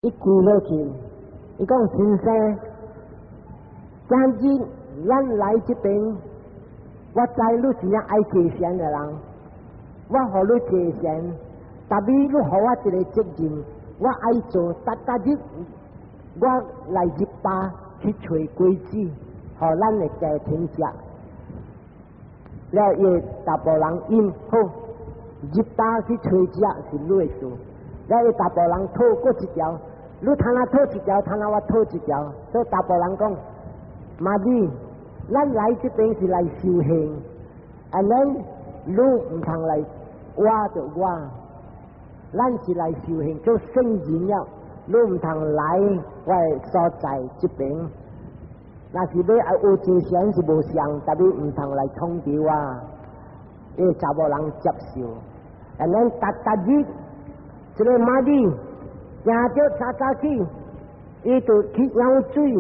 伊跪落去，伊講先生，今日咱來這邊，我知你真正愛坐禪的人，我予你坐禪，但是你予我一個責任，我愛做，逐逐日我來入壩去揣果子，予咱的家庭食。了伊个查埔人應好，入壩去揣食是你的事。了伊查埔人討閣一條，你通啊討一條，通啊我討一條。所以查埔人講，媽咪，咱來這邊是來修行，and then 你毋通來我就我，咱是來修行做聖人了，你毋通來我的所在這邊。若是欲愛學坐禪是無相，但你毋通來創治我，伊個查某人接受。and then 逐逐日，這個媽咪行著早早起，伊就去舀水，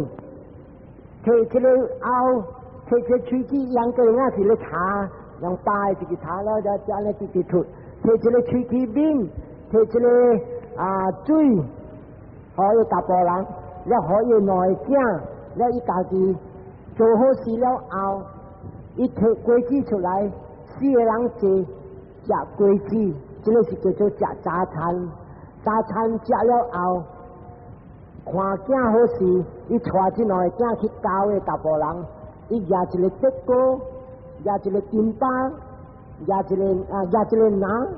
提這個甌，提這個喙齒，用個仔是咧擦，用白一個擦了，就按呢直直吐，提這個喙齒面，提這個啊水，予伊查埔人，了予伊兩个囝。了伊家己做好事了後，伊提果子出來，四個人坐食果子，這個是叫做食早餐。早餐食了後，看囝好勢，伊帶這兩個囝去教的查埔人，伊舉一個竹篙，舉一個金包，舉一個啊，舉一個籃，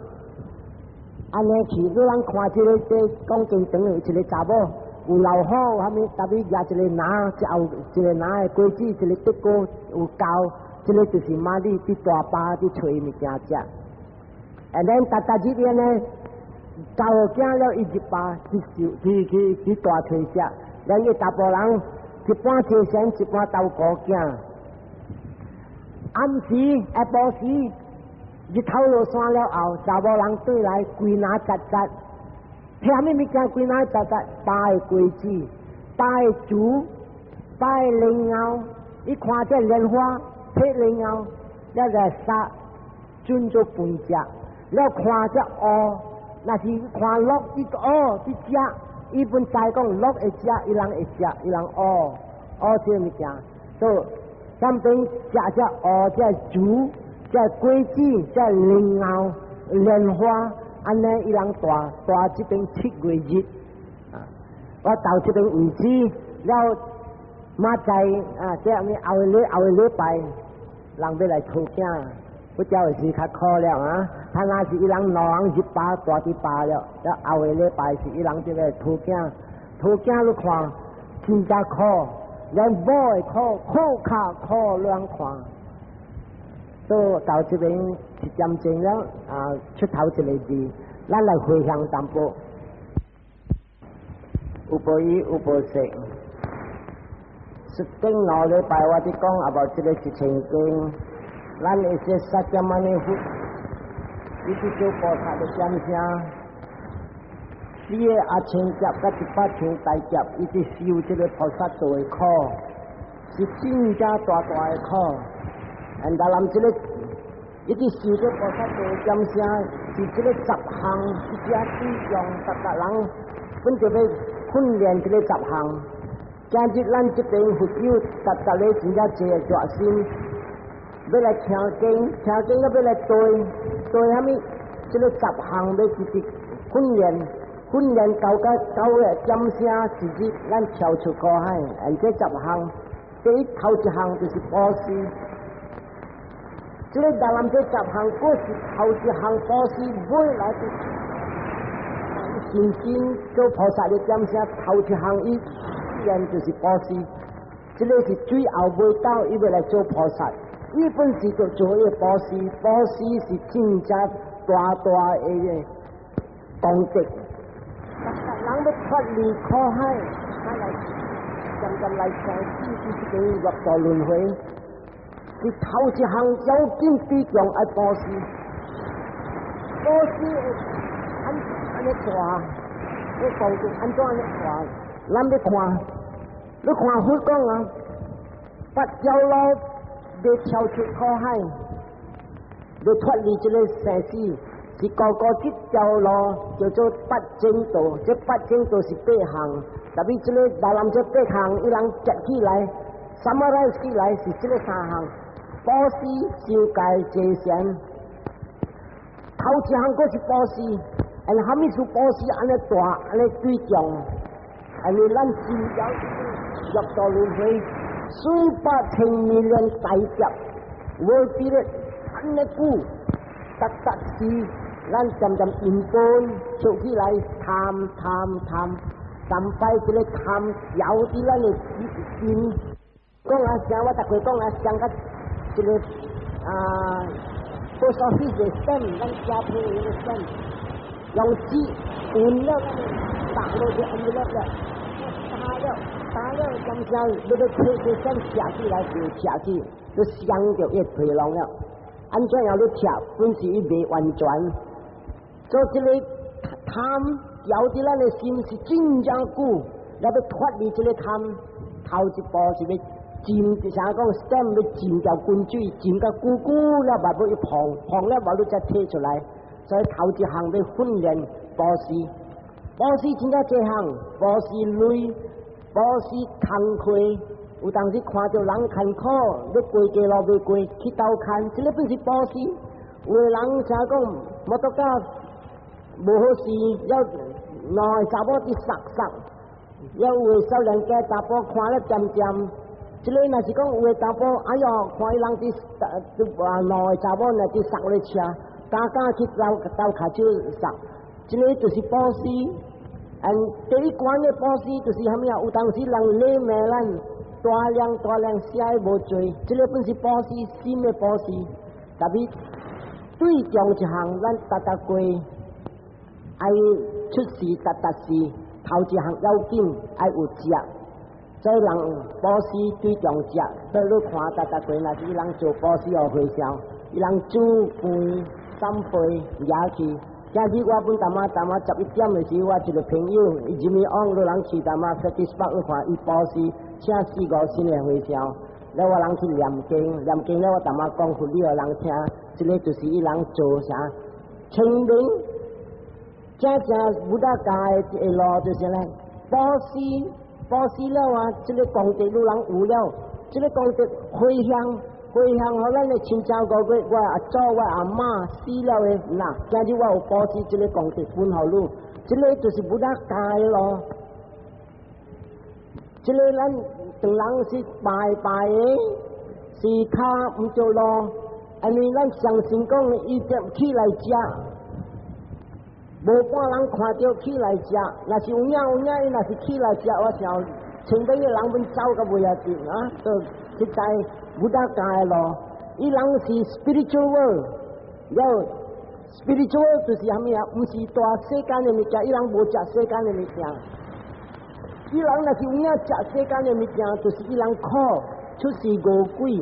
按呢去，你人看這個這講經長的一個查某。有老虎，啥物？特別舉一個籃，一後一個籃的果子，一個竹篙有膠，這個就是媽咪佇大壩佇揣物件食。And then 逐逐日邊呢，教囝了，伊入壩去收去去去大揣食。咱個查埔人一半坐禪，一半鬥顧囝。暗時下晡時，日頭落山了後，查某人轉來規籃雜雜。提啥物物件規籃雜雜，壩的果子，壩的薯，壩的蓮藕，伊看這蓮花，提蓮藕，了來殺，準做飯食。了看這烏，若是看鹿伊烏佇食，伊本知講鹿會食，伊人會食，伊人烏烏這個物件，所以咱邊食這烏這薯，這果子，這蓮藕、蓮花。按呢，伊人蹛蹛這邊7月日，啊，我到這邊為止了，明仔啊，這啥物後個禮後個禮拜，人欲來討囝，不叫是較苦了啊。他若是伊人兩人入壩蹛佇壩了，了後個禮拜是伊人這個討囝，討囝你看真正苦，連某會苦，苦較苦你通看。所以到這邊1點鐘了，啊，出頭一個字，咱來回向淡薄。有報以有報說，是頂兩禮拜我佇講啊，無這個一千經，咱會說釋迦牟尼佛，伊佇做菩薩的點聲，四個阿僧祇佮100千大劫，伊佇受這個菩薩道的苦，是真正大大的苦。and 咱這個，伊佇受這菩薩道的點聲，是這個十項，是這對象，逐逐人本就欲訓練這個十項。今日咱這邊佛友，逐逐個真正濟熱心，欲來聽經，聽經閣欲來對，對啥物？這個十項欲直直訓練，訓練到甲九個點聲，一日咱跳出苦海。而這十項，第一頭一項就是布施。這個大南這十項，閣是頭一項布施，尾來的信心做菩薩的點聲，頭一項伊自然就是布施。這個是最後尾到伊欲來做菩薩，伊本是就做一個布施，布施是真正大大的功德。人欲脫離苦海，咱來漸漸來生死這個六道輪迴。是頭一項要緊最重愛布施，布施會按按呢大，這功德按怎按呢大？咱欲看，你看佛講啊，八條路欲跳出苦海，欲脫離這個生死，是個個這條路叫做八正道，這八正道是八項，特別這個大南這八項，伊人結起來，summarize 起來是這個三項：布施、守戒、坐禪。頭一項閣是布施，and 蝦米是布施按呢大，按呢對象，因為咱真了解六道輪迴，四百千 million 大劫，無比咧按呢久，逐逐時，咱漸漸因本做起來貪貪貪，但擺這個貪咬佇咱的心。講啊聲，我逐回講啊聲甲這個啊，post office 的 stamp，咱寫批的 stamp，用紙印了，打落去 envelope 了，打了打了，漸漸你要摕這 stamp 寫起來就寫起，你傷著伊皮囊了。按怎樣你拆，本是伊未完全。所以這個貪咬佇咱的心是真正久，要脫離這個貪，頭一步是欲浸，就像講 stamp 欲浸條滾水，浸甲久久了，嘛欲伊膨，膨了嘛你才提出來。所以頭一項欲訓練布施，布施真正濟項，布施鐳，布施工課。有當時看著人艱苦，欲過街路袂過，去鬥牽，這個本是布施。有的人聽講摩托車無好勢，了兩个查某佇捒捒，了有的少年家查埔看了恬恬。這個若是講有的查埔，哎喲，看伊人佇啊兩个查某若佇捒咧車，敢敢去鬥鬥跤手捒，這個就是布施。嗯，第一關的布施就是蝦米啊？有當時人禮罵咱，大量大量寫的無濟，這個本是布施，心的布施。特別對中一項，咱逐逐過愛出世，逐逐世頭一項要緊愛有食，所以人布施對中食，所以你看逐逐過，若是伊人做布施予和尚，伊人煮飯三杯也去。今日我本淡仔淡仔11點的時，我一個朋友，伊入面往，你人去淡仔 Fettes Park，你看伊布施請四五身的和尚，了我人去念經，念經了我淡仔講佛理予人聽，這個就是伊人做啥？清明正正 Buddha 教的一路就是咧，布施，布施了啊，這個功德你人有了，這個功德回向。回向予咱的親戚五月，我阿祖、我阿媽死了的，嗱，今日我有布施這個功德分予你，這個就是 Buddha 教的咯。這個咱唐人是拜拜的，是跤毋著路，因為咱相信講伊就起來食，無半人看著起來食，若是有影有影，伊若是起來食，我想前邊的人阮走甲袂曉緊啊，都實在。Buddha 教的路，伊人是 spiritual world，了 spiritual world 就是蝦米啊？毋是大世間的物件，伊人無食世間的物件。伊人若是有影食世間的物件，就是伊人苦，出世餓鬼，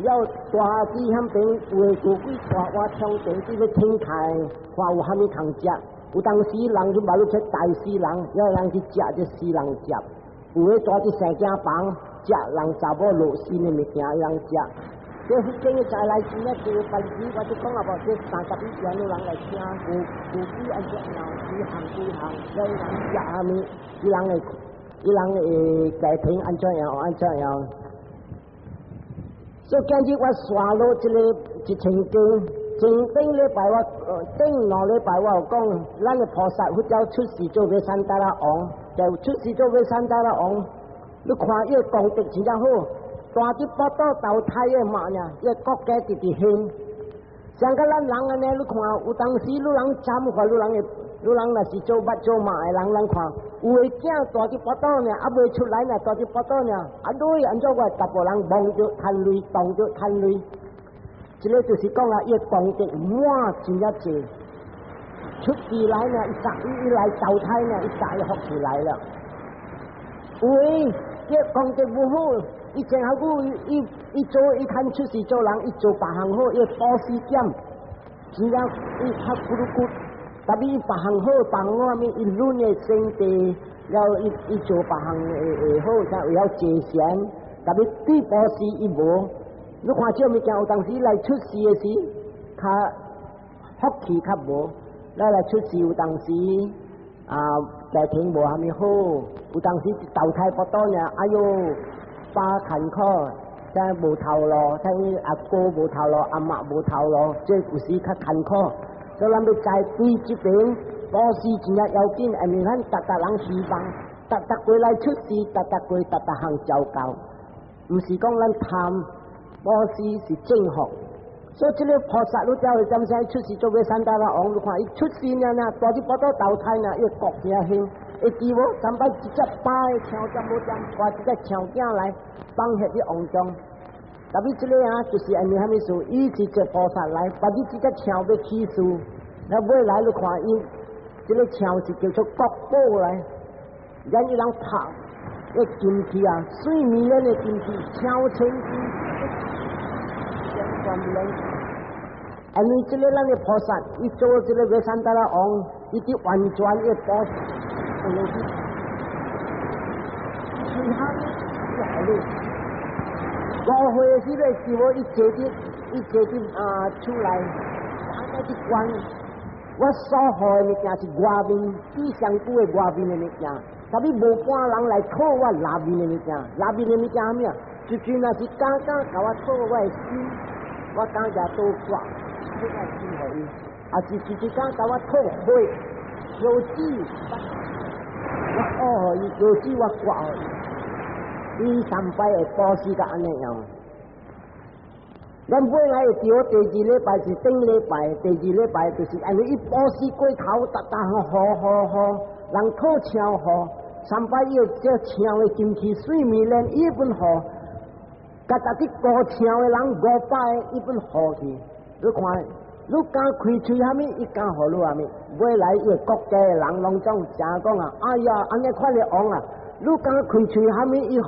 了大佇遐邊有的餓鬼大碗衝前佇欲挺開，看有蝦米通食。有當時人去馬路出大死人，了人去食這死人食。有的住佇生囝房，食人查某落身的物件，人食。這彼間的再來錢咧，這個番子我就講啊無，這31年的人來聽，有有幾按怎樣，幾項幾項，了人食蝦米，伊人的家庭按怎樣按怎樣。所以今日我刷落這個一千經，前頂禮拜我頂兩禮拜我有講，咱的菩薩佛教出世做ヴ杓陀羅王，就出世做ヴ杓陀羅王，你看伊個功德真正好。大佇腹肚投胎的嘛爾，伊個國家直直興。像甲咱人按呢，你看有當時你人參看，你人會，你人若是做捌做媽的人，咱看有的囝大佇腹肚爾，猶未出來呢，大佇腹肚爾，啊，你按怎我查埔人摸著趁鐳，動著趁鐳，這個就是講啊，伊個功德滿真正濟。出世來呢，伊十伊來投胎呢，伊十伊福氣來了。有的伊功德無好。伊前後久，伊伊做伊肯出世做人，伊做別項好，伊布施減，真正伊較骨骨，特別伊別項好，別項好啥物，伊論的生地，了伊伊做別項會會好，才會曉借錢。特別對布施伊無，你看這物件有當時來出世的時，較福氣較無。咱來出世有當時啊，家庭無蝦米好，有當時投胎不多呢，哎喲，爸艱苦，真無頭路，聽阿哥無頭路，阿媽無頭路，這有時較艱苦。所以咱欲知對這邊布施真正要緊，因為咱逐逐人希望，逐逐過來出世，逐逐過逐逐項糟糕，毋是講咱貪，布施是正福。所以這個菩薩你才會點聲出世做佇山達拉王，你看伊出世爾爾，大日巴肚投胎爾，伊國真興，會記無？三擺一隻白的象才無點帶一隻象囝來放彼佇王宮。特別這個啊，就是因為蝦米事？伊是一個菩薩來，別日這隻象欲起事，那尾來你看伊，這個象是叫做國寶來，咱伊人拍那金器啊，水面的金器，超千金，千萬兩。因為這個咱的菩薩，伊做這個佇山達拉王，伊佇完全的布施，落去，其他來了。5歲的時陣，是無伊坐佇，伊坐佇啊厝內，按呢去觀，我所予的物件是外面比上久的外面的物件，特別無半人來討我內面的物件，內面的物件啥物啊？就算若是敢敢共我討我的心，我敢舉刀割。這個心予伊，啊是一一工共我討血，腰子，我挖予伊，腰子我割予伊，伊三擺會布施甲按呢樣。咱尾來會著第二禮拜是頂禮拜，第二禮拜就是按呢伊布施過頭，逐逐項予予予，人討象予，三擺伊這象的金器水面連伊本予，逐逐佇顧象的人500個伊本予去。你看，你敢開喙蝦米，伊敢予你蝦米。尾來伊個國家的人攏總誠講啊，哎呀，按呢款的王啊，你敢開喙蝦米伊予，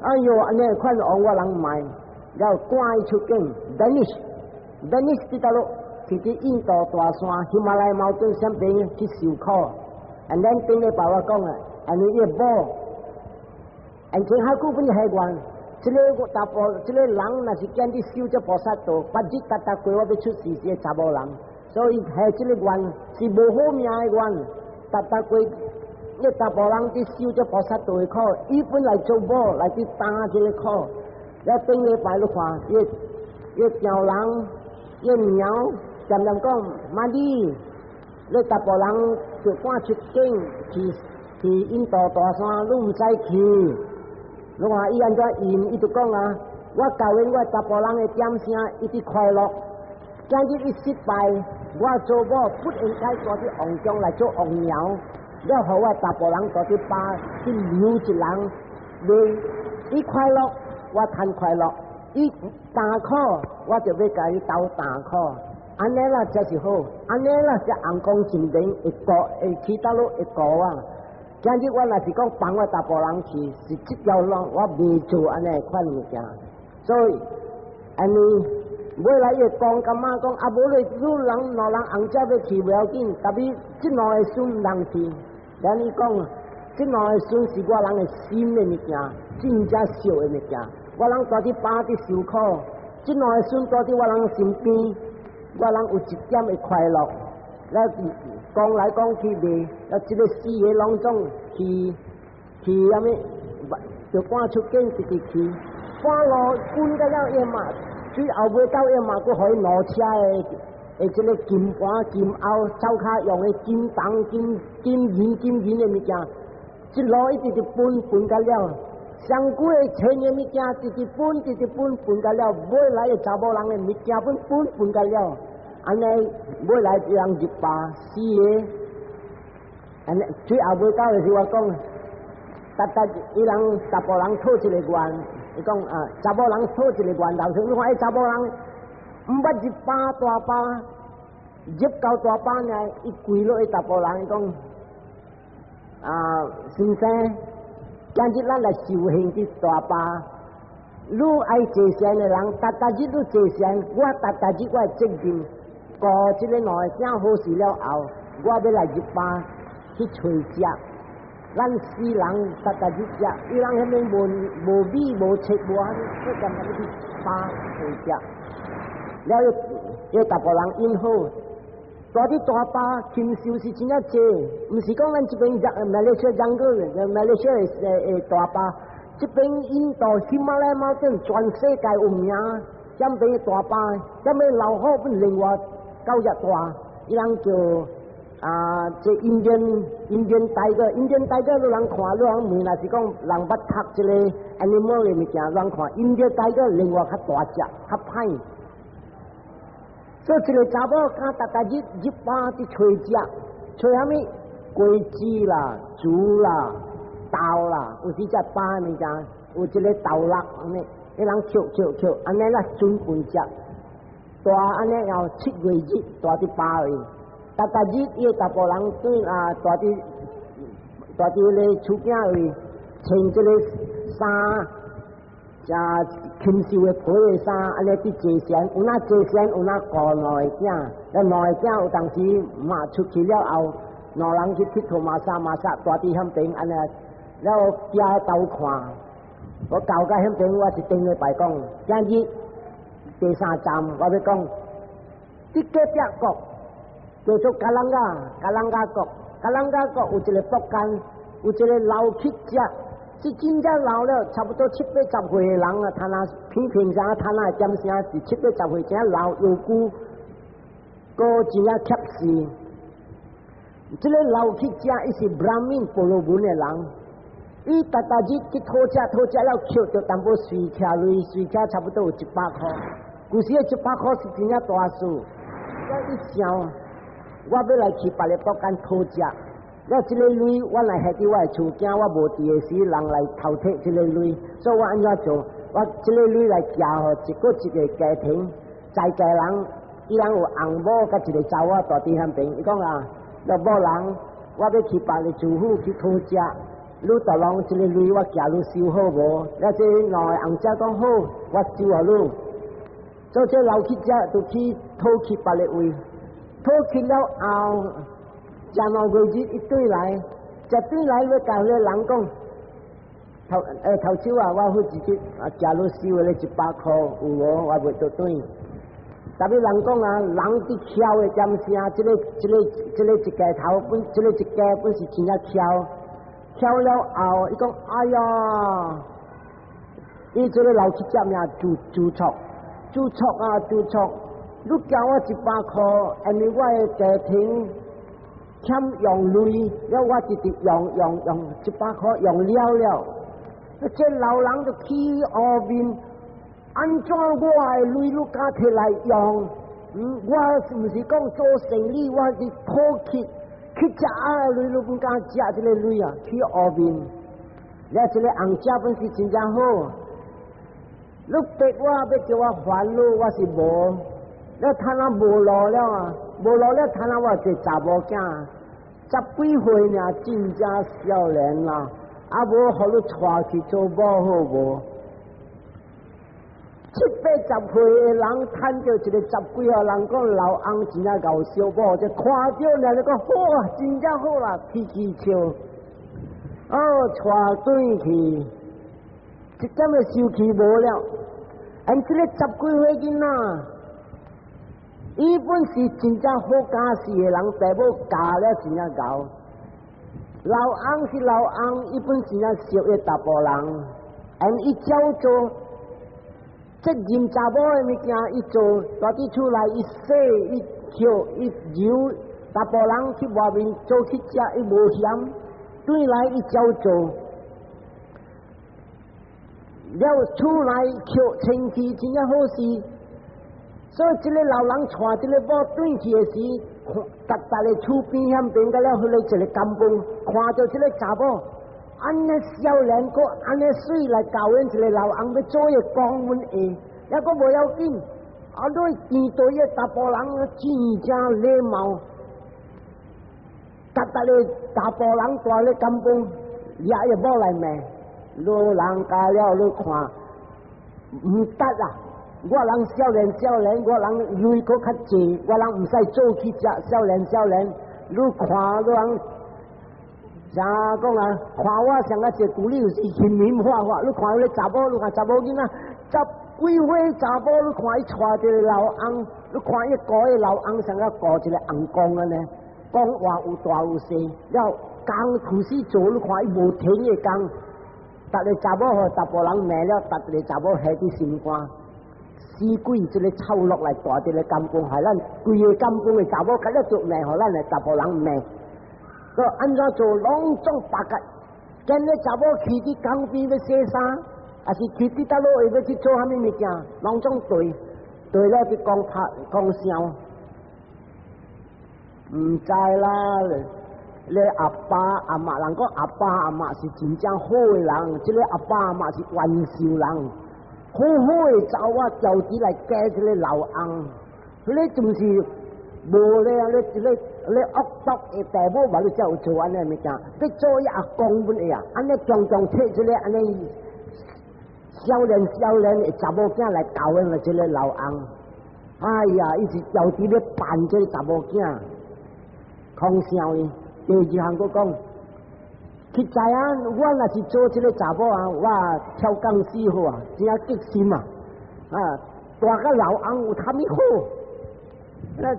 哎喲，按呢款的王我人賣，然後趕伊出境，vanish，vanish 佇佗落，去佇印度大山喜馬拉雅 mountain 上邊去受苦。And then 頂禮拜我講啊，按呢伊個某，而且還久本許願。這個查埔，這個人若是見佇修這菩薩道，別日逐逐過我欲出世是個查某人，所以許這個願是無好命的願。逐逐過，你查埔人佇修這菩薩道的苦，伊本來做某來去擔這個苦。了頂禮拜你看，伊伊丈人，伊娘漸漸講，媽咪，你查埔人就趕出境去去印度大山，你毋使去。你看伊按怎應，伊就講啊，我教因我查埔人的點聲，伊佇快樂。今日伊失敗，我做某不應該蹛佇王宮來做王娘，了予我查埔人蹛佇巴去留一人，伊快樂，我趁快樂；伊擔苦，我就欲共伊鬥擔苦。按呢啦才是好，按呢啦才紅光前面會顧會去佗落會顧啊。今日我若是講放我查埔人去，是這條路我袂做按呢款物件，所以按呢尾來伊會講感覺講啊，無你你人兩人紅才欲去袂要緊，特別這兩個孫毋通去。咱伊講，這兩個孫是我人的心的物件，真正惜的物件。我人蹛佇巴佇受苦，這兩個孫蹛佇我人身邊，我人有一點的快樂。咱講來講去袂，啊，這個四個攏總去去啥物，就趕出境直直去，半路滾到了伊嘛，最後尾到伊嘛，閣予伊兩車的的這個金盤金甌，灶跤用的金銅金金銀金銀的物件，一路一直直分分到了，上久的錢的物件，直直分直直分分到了，尾來的查某人的物件分分分到了。按呢，尾來一人入巴四個，按呢最後尾到的是我講，逐逐伊人查埔人討一個願，伊講啊，查某人討一個願，頭先你看彼查某人毋捌入巴大巴，入到大巴呢，伊跪落去查埔人伊講啊，先生，今日咱來修行佇大巴。你愛坐禪的人，逐逐日你坐禪，我逐逐日我的責任。顧這個兩个囝好勢了後，我欲來入巴去揣食。咱四人逐逐日食，伊人彼邊無無米無冊無啥物，我漸漸去巴揣食。了彼查埔人應好，蹛佇大巴禽獸是真正濟，毋是講咱這邊馬來西亞 jungle，馬來西亞的大巴，這邊印度喜馬拉雅 mountain 全世界有名，這邊大巴，這邊老虎本另外九隻大，伊人叫啊，這 Indian tiger，Indian tiger 你人看，你人問若是講人捌讀這個 animal 的物件，人看 Indian tiger 另外較大隻，較歹。所以一個查某敢逐逐日入巴佇揣食，揣啥物？果子啦、薯啦、豆啦，有時只巴物件，有一個豆粒按呢，彼人抾抾抾，按呢啦準備食。蹛按呢要7月日蹛佇巴位，逐逐日伊個查埔人轉啊，蹛佇彼個厝囝位，穿這個衫，食禽獸的皮的衫，按呢佇坐禪，有哪坐禪，有哪顧兩個囝，了兩個囝有當時嘛出去了後，兩人去𨑨迌嘛啥嘛啥，蹛佇遐邊按呢，了行兜看，我到甲遐邊，我是頂禮拜講，今日第三站我欲講，佇隔壁國叫做加蘭加，加蘭加國，加蘭加國有一個北間，有一個老乞食。是真正老了，差不多七八十歲的人啊，他那平平常，他那點聲是七八十歲，真老又久，閣真正怯死。這個老乞食，伊是 Brahmin 婆羅門的人，伊逐逐日去討食，討食了抾著淡薄隨徛鐳，隨徛差不多有一百箍。古時的一百箍是真正大數。我一想，我欲來去別个國間討食。了，這個鐳我來還佇我的厝，驚我無佇的時，人來偷提這個鐳，所以我按怎做？我這個鐳來寄予一個一個家庭，在家人，伊人有翁某佮一個查某蹛佇遐邊，伊講啊，若某人，我欲去別个厝府去討食，你逐攏這個鐳我寄你收好無？了，這兩个翁仔講好，我收予你。所以這老乞食就去討去別个位，討去了後，食兩個月伊轉來，食轉來欲共彼个人講，頭手啊，我好自己啊，食你收的一百箍有無？我袂倒轉。特別人講啊，人佇徛的點聲，這個一家頭本，這個一家本是真正徛，徛了後，伊講哎呀，伊這個老乞食名朱朱錯，朱錯啊朱錯，你交我一百箍，因為我的家庭欠用鐳，了我直直用用用一百箍用了了，這老人就起烏面，按怎我的鐳你敢提來用？我是毋是講做生意？我是討乞乞食啊鐳，你毋敢食這個鐳啊？起烏面，了這個翁仔本是真正好，你逼我欲叫我還你，我是無，了趁啊無路了啊！無路了，趁啊我一個查某囝，十幾歲爾，真正少年啦，啊無予你娶去做某好無？七八十歲的人趁著一個十幾歲人講老翁真正𠢕相報，就看著爾就講好啊，真正好啦，起起笑，哦，娶轉去，一點的受氣無了，按這個十幾歲囡仔，伊本是真正好家世的人，爸母教了真正𠢕。老翁是老翁，伊本真正熟的查埔人，按伊照做，責任查某的物件，伊做，蹛佇厝內伊洗、伊抾、伊揉，查埔人去外面做去食，伊無嫌，轉來伊照做。了厝內抾清氣真正好勢。所以這個老人娶這個某轉去的時，逐逐个厝邊遐邊個了，彼個一個甘榜，看著這個查某，按呢少年，閣按呢媠來教阮一個老翁欲做伊個講阮下，抑閣無要緊，啊，你見到伊個查埔人真正禮貌，逐逐个查埔人蹛咧甘榜，掠伊某來罵，老人家了你看，毋得啊！我人少年少年，我人鐳閣較濟，我人毋使做去食少年少年。你看你人，啥講啊？看我像啊一個舊有是興興化化，你看彼個查某，你看查某囡仔十幾鬼火查某，你看伊娶一个老翁，你看伊顧个老翁，像個顧一個翁公按呢，講話有大有細，了工開始做，你看伊無停的工，逐个查某予查埔人罵了，逐个查某下佇心肝，死鬼這个臭落來蹛佇个甘榜，害咱規个甘榜的查某，較了做罵，予咱的查埔人罵，閣按怎做攏總白個，今日查某去佇江邊欲洗衫，抑是去佇佗落會欲去做啥物物件，攏總對，對了去講拍講聲，毋知啦。你阿爸阿媽人講阿爸阿媽是真正好的人，這个阿爸阿媽是冤仇人，好好的查某調佇來嫁這个老翁，你就是無咧，你你你惡毒的父母嘛，你才有做按呢物件，你做伊阿公本會啊，按呢強強提這个按呢少年少年的查某囝來教的這个老翁，哎呀，伊是調佇咧扮這个查某囝，空笑伊。第二項閣講，實在啊，我若是做這个查某啊，我跳鋼死好啊，真正激心啊！啊，大個老翁有啥物好？那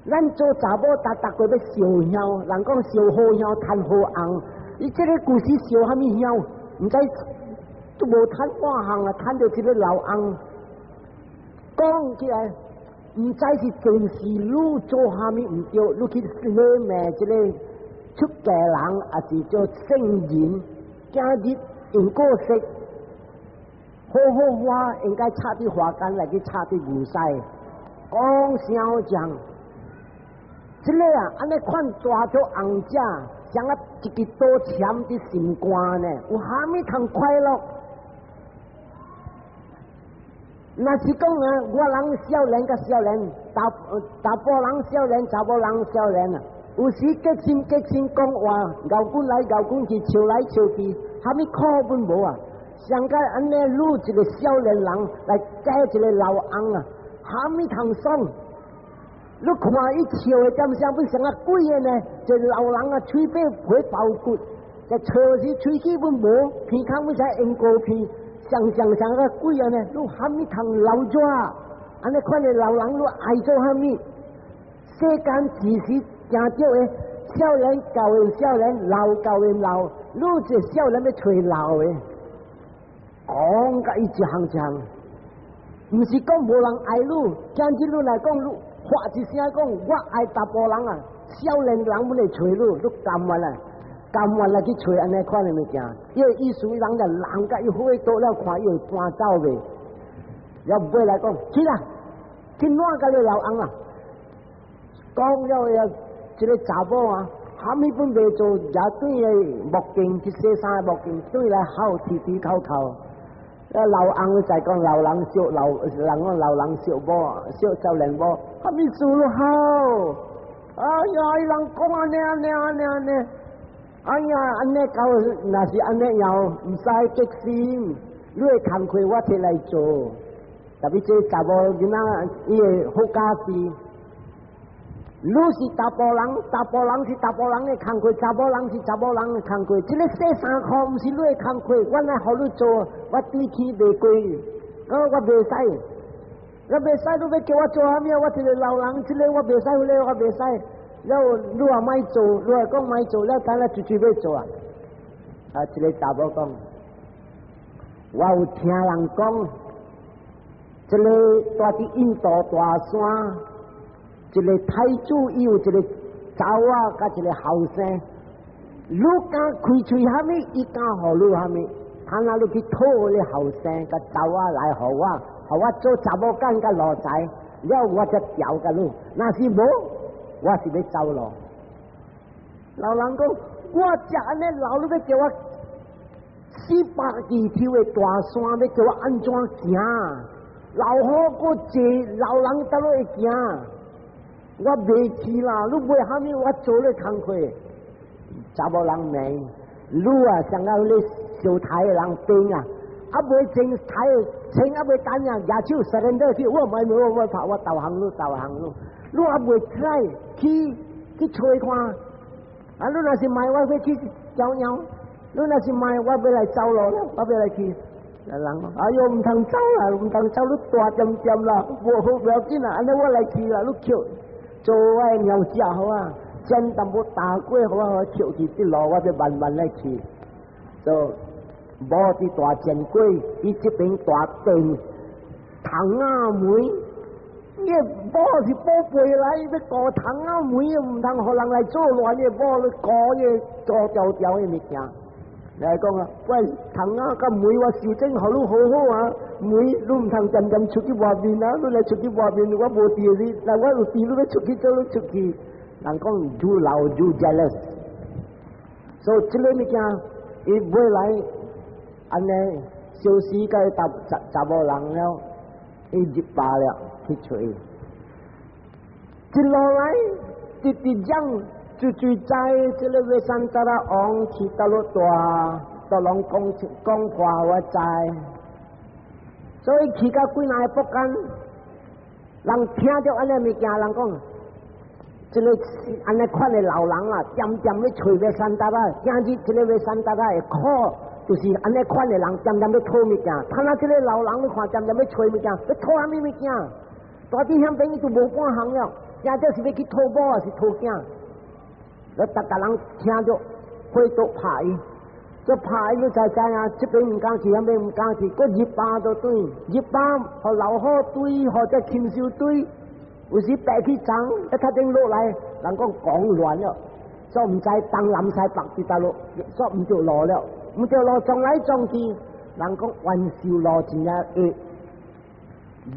咱做查某，逐逐個欲燒香，人講燒好香，趁好翁。伊這个故事燒啥物香？毋知都無趁半項啊，趁著這个老翁。講起來，毋知是前世你做啥物毋對，你去禮罵這个出家人，抑是做聖人，今日因果說，好好花應該插佇花間來去插佇牛屎，講聲講，這个啊，按呢款大做紅者，像啊一支刀鉗佇心肝呢，有啥物通快樂？若是講啊，我人少年佮少年，查查埔人少年，查某人少年啊，有時激心激心講話，咬滾來咬滾去，笑來笑去，啥物苦本無啊？上蓋按呢，愈一个少年人來嫁一个老翁啊，啥物通爽？你看伊笑的點聲，本像啊鬼的呢？這老人啊，喙尾皮包骨，這笑時喙齒本無，鼻孔本使煙膏鼻。像像像個鬼按呢，你啥物通老熱？按呢款的老人，你愛做啥物？世間只是聽著的少年教的少年，老教的老，你這少年欲揣老的，講甲伊一項一項，毋是講無人愛你，今日你來講，你發一聲講我愛查埔人啊，少年人本會揣你，你甘願啊？甘願來去揣按呢款的物件，伊的意思，人就人佮伊好倒了，看伊會搬走袂？了尾來講，去啦，去爛共你老翁啊！講了呀，這个查某啊，啥物本袂做，也轉來木鏡去洗衫的木鏡，轉來哭啼啼哭哭。啊，老翁在講老人惜老，人講老人惜某，惜少年某，啥物事攏好。哎呀，伊人講按呢按呢按呢按呢。哎呀，按呢搞，若是按呢樣，毋使激心，你的工課我提來做。特別這查某囡仔，伊會好家己。你是查埔人，查埔人是查埔人的工課，查某人是查某人的工課。這个洗衫褲毋是你的工課，我來予你做，我對起袂過，我我袂使，我袂使，你欲叫我做啥物？我一个老人，這个我袂使，彼个我袂使。了你話莫做，你話講莫做，了等下出去欲做啊！啊，這个查某講，我有聽人講，這个蹛佇印度大山，一个太子伊有一个查某佮一个後生，你敢開喙啥物，伊敢予你啥物？他若你去討你後生佮查某來予我，予我做查某囝佮奴才，了我才調共你。若是無，我是欲走咯。老人講，我食按呢老，你欲叫我400二抽的大山，欲叫我按怎行？老虎閣濟，老人佗落會行？我袂去啦！你買啥物？我做你工課。查某人罵你啊，像個你燒台的人兵啊，啊未清台清啊未乾淨，舉手 surrender 去，我莫我我拍我投降你投降你，你啊袂起來去去揣看，啊你若是莫我欲去交鳥，你若是莫我欲來走路了，我欲來去。人講，哎喲，毋通走啦，毋通走，你大點點啦，無好不要緊啦，按呢我來去啦，你抾做我的貓食好啊，煎淡薄大粿予我，抾去佇路，我欲慢慢來去。就某佇大煎粿，伊這邊大煎窗仔糜，你某是寶貝來，欲顧窗仔糜，毋通予人來做亂，你某咧顧伊做條條的物件。來講啊，喂，窗仔佮糜我修整予你好好啊，糜你毋通恬恬出去外面啊，你來出去外面我無佇你，若我有佇你欲出去做你出去。人講愈老愈 jealous，所以這个物件伊尾來按呢相思共查查查某人了，伊入壩了去揣，一路來直直講。就就知這个佇山達拉王去佗落大，都攏講講話我知，所以去到幾若个國間，人聽著按呢物件，人講，這个按呢款的老人啊，恬恬欲揣佇山達拉，今日這个佇山達拉會苦，就是按呢款的人恬恬欲討物件，他那這个老人你看恬恬欲揣物件，欲討啥物物件？大佇遐邊伊就無半項了，驚這是欲去討某抑是討囝？咧逐家人聽著，火都拍伊，這拍伊你知知影？這邊毋敢去，彼邊毋敢去，閣入壩就轉，入壩予老虎追，或者禽獸追，有時爬去叢，一較頂落來，人講講亂了，所以毋知東南西北佇佗落，煞毋著路了，毋著路撞來撞去，人講冤仇路真正會，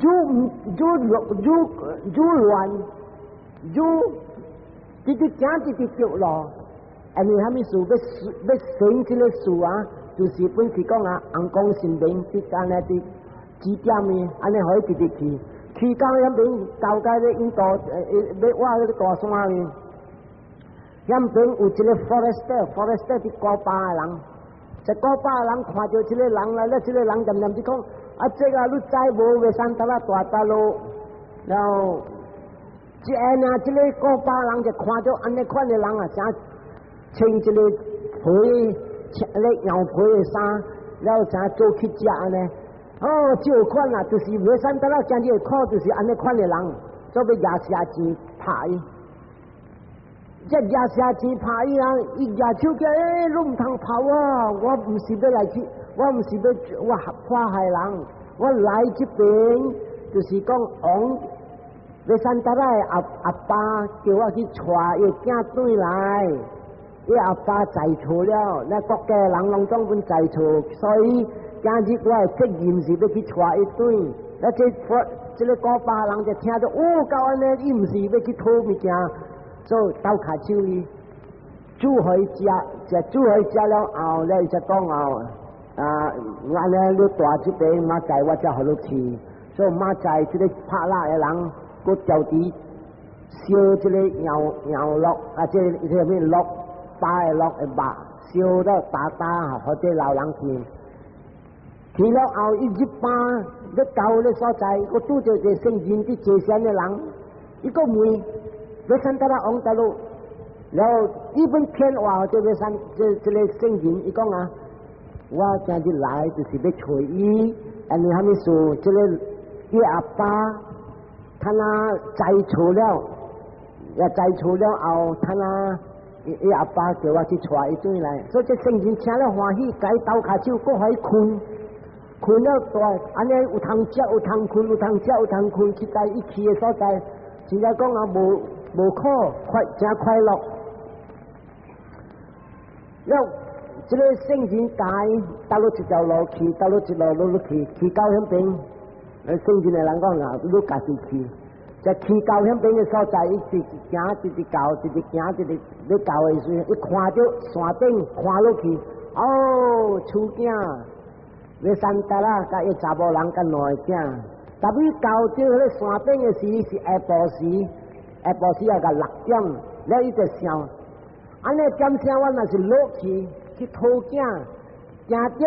愈毋愈愈愈亂愈。直直行，直直著路，因為啥物事欲欲成這个事啊？就是本是講啊，尪公神明佇按呢佇指點伊，按呢予伊直直去，去到遐邊交界咧印度，欲倚彼个大山裡，遐邊有一个 forester，forester 佇古巴的人，這古巴的人看著這个人來了，這个人恬恬就講，啊，這个你知無？佇山達拉大大路，然後。這按呢，這个古巴人就看著按呢款的人啊，啥穿一个皮，穿咧羊皮的衫，了後啥做去食按呢？哦，這款啊，就是佇山達拉今日會苦，就是按呢款的人，做欲掠車錢拍伊，這掠車錢拍伊啊！伊舉手起來，欸，你毋通拍我，我毋是欲來去，我毋是欲我破害人，我來這邊就是講王。佇山達拉的阿阿爸叫我去帶伊囝轉來，伊阿爸在厝了，那國家人攏總本在厝，所以今日我的責任是欲去帶伊轉。那這這个古巴人就聽著，哦，到按呢，伊毋是欲去討物件，所以鬥跤手伊煮予伊食，食煮予伊食了後，咧伊才講後，啊，按呢你蹛這邊，明仔載我才予你去，所以明仔載這个拍獵的人。閣調佇燒這个羊羊鹿啊，這個這个咩鹿，巴的鹿的肉，燒到焦焦，予這老人去。去了後，伊入壩，欲到咧所在，閣拄著一个聖人佇坐禪的人，伊閣問，佇山達拉王佗落，然後伊本騙話這个山，這這个聖人，伊講啊，我今日來就是欲揣伊，因為啥物事？這个伊阿爸。他那在厝了，也在厝了後，他那伊伊阿爸叫我去帶伊轉來，所以這聖人聽了歡喜，共伊鬥跤手，閣予伊睏，睏了蹛，按呢有通食有通睏，有通食有通睏，去在伊去的所在，真正講啊，無無苦，快誠快樂。了，這个聖人教伊，佗落一條路去，佗落一路路路去，去到彼邊。聖人的人講啊，你家己去，就去到彼邊的所在，一直行，一直到，一直行，一直欲到的時，伊看著山頂，看落去，哦，厝囝，佇山達拉，佮伊查某人佮兩个囝，特別到著彼个山頂的時，是下晡時，下晡時也共六點，了伊就想，按呢點聲我若是落去去討囝，驚著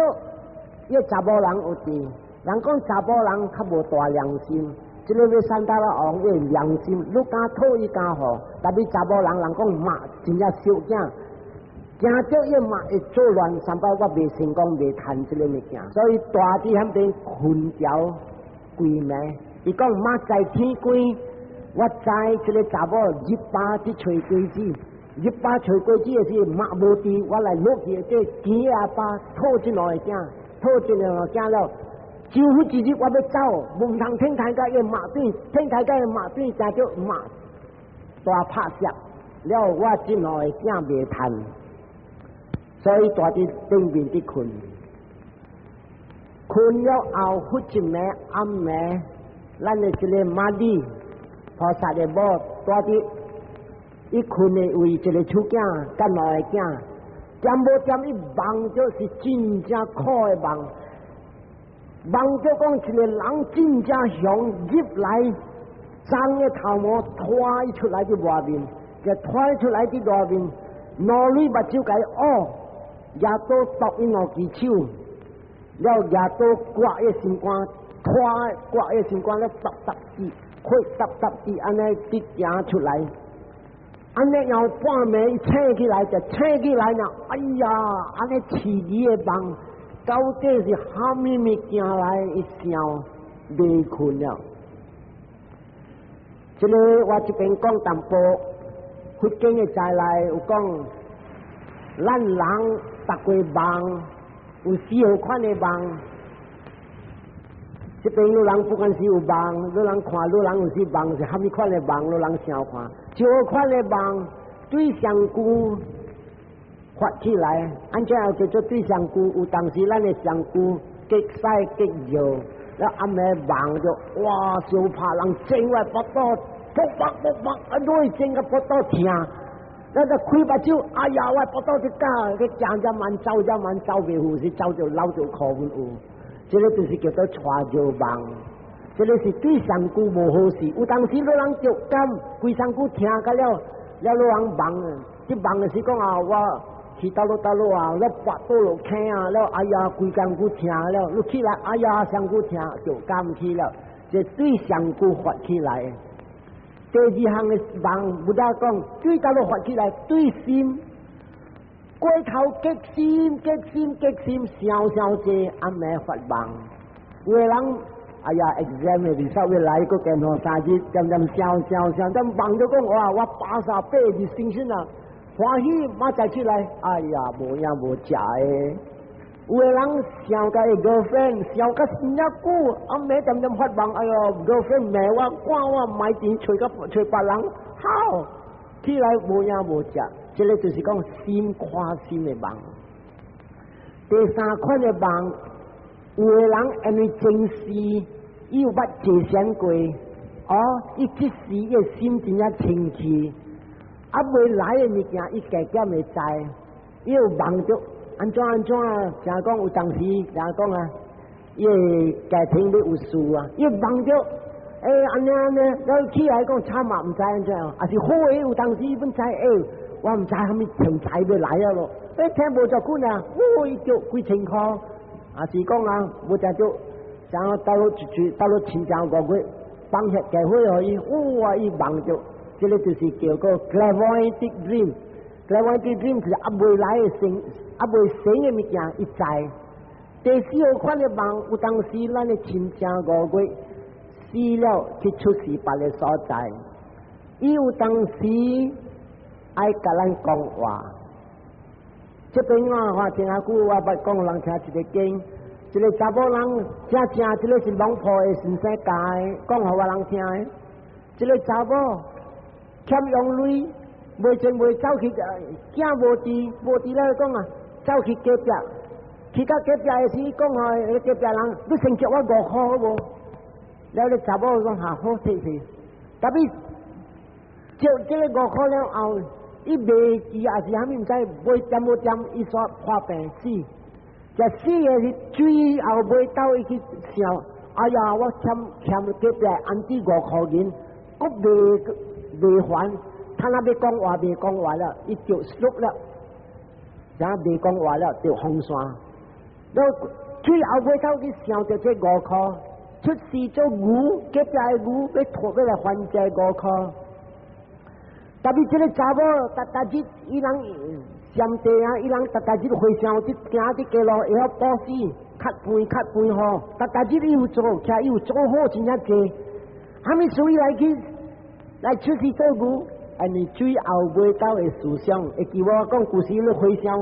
伊查某人有佇。人講查某人較無大良心，這个佇山達拉王伊良心，你敢討伊敢予，特別查某人人講嘛真正小囝，驚著伊媽會作亂，三擺我袂成功，袂趁這个物件，所以蹛佇彼邊睏著規暝。伊講明仔天光，我知這个查某入巴去揣果子，入巴揣果子的時，媽無佇，我來落去這墘阿爸討這兩個囝，討這兩個囝了。招呼一日我欲走，無通天台甲伊馬對，天台甲伊馬對，驚著媽大拍攝了，我這兩個囝袂趁，所以蹛佇頂面佇睏，睏了後，忽一暝暗暝，咱的這个媽咪菩薩的某蹛佇伊睏的位，一个手囝佮兩个囝，恬無恬伊夢著是真正苦的夢。夢著講一个人真正雄入來，髒的頭毛拖伊出來佇外面，就拖出來佇外面，兩蕊目睭共伊挖，舉刀剁伊兩支手，了舉刀割伊心肝，拖割伊心肝了揼揼滴，血揼揼滴，按呢直行出來，按呢然後半暝伊醒起來就醒起來了，哎呀，按呢刺耳的夢。到底是蝦米物件來？伊想袂睏了。這个我這邊講淡薄，佛經的在內有講，咱人逐個夢有四號款的夢。這邊有人不管是有夢，有人看，有人有時夢是蝦米款的夢，有人想看。一號款的夢對上句發起來，按怎樣叫做對上句？有當時咱的上句極細極弱，了暗暝夢著哇，相拍人整我腹肚，卜卜卜卜，啊，落整個腹肚疼，咱就開目睭，哎呀，我腹肚一絞，去行遮慢，走遮慢，走袂赴，是走著流著苦阮有。這个就是叫做帶著夢，這个是對上句無好勢。有當時你人著感，規身軀疼甲了，了你人夢，這夢的是講啊，我去佗落佗落啊，了跋倒落坑啊，了哎呀，規身軀疼了，你起來，哎呀，身軀疼就感起了，這對上句發起來。第二項的夢，佛陀講對佗落發起來，對心過頭激心、激心、激心，想想這暗暝發夢。有的人哎呀，exam 的 result 欲來，閣加兩三日，漸漸想想想，等夢著講哇，我八十八日精神啊，歡喜，明早起來，哎呀，無影無食的。有的人想共伊 girlfriend，想甲真正久，暗暝漸漸發夢，哎喲，girlfriend 罵我，趕我買錢揣個揣別人，好，起來無影無食，這个就是講心看心的夢。第三款的夢，有的人因為前世伊有捌坐禪過，哦，伊這時伊的心真正清氣，啊未來的物件伊加減會知，伊有夢著按怎按怎啊？聽講有當時聽講啊，伊的家庭欲有事啊，伊夢著，欸，按呢按呢，了起來講慘嘛，毋知按怎，抑是好的有當時伊本知，欸，我毋知蝦米天災欲來啊囉，欸，聽無遮久呢，哦，伊著幾千箍，抑是講啊，無誠著，像到了一句，到了親像5月，放下家伙予伊，哇，伊夢著，這个就是叫做 clairvoyant dream。clairvoyant dream 是猶未來的生，猶未生的物件，伊知。第四號款的夢，有當時咱的親情五月死了去出世別个所在，伊有當時愛共咱講話。這邊我話聽下久，我捌講人聽一个經，一个查某人正正，這个是龍婆的先生教的，講予我人聽的。這个查某欠用鐳，袂錢袂走去，囝無佇，無佇咧講啊，走去隔壁，去到隔壁的時，講予隔壁人，你先借我5箍好無？了咧查某講哈好，謝謝。Tapi 借這个五箍了後，伊袂記抑是啥物毋知，袂掂無掂，伊煞破病死。這死的是最後尾斗伊去想，哎呀，我欠欠隔壁 auntie 5箍銀，閣未未還，他若欲講話未講話了，伊就 stroke 了，然後未講話了，就風沙。了最後尾頭去想著這五箍，出世做牛，隔壁的牛欲討欲來還這五箍。Tapi 這个查某，逐逐日伊人上帝啊，伊人逐逐日和尚佇行佇街路會曉布施，較肥較肥吼，逐逐日伊有做，徛伊有做好真正濟。啥物事伊來去來出世做牛，按呢最後尾到的思想，會記我講舊時咧和尚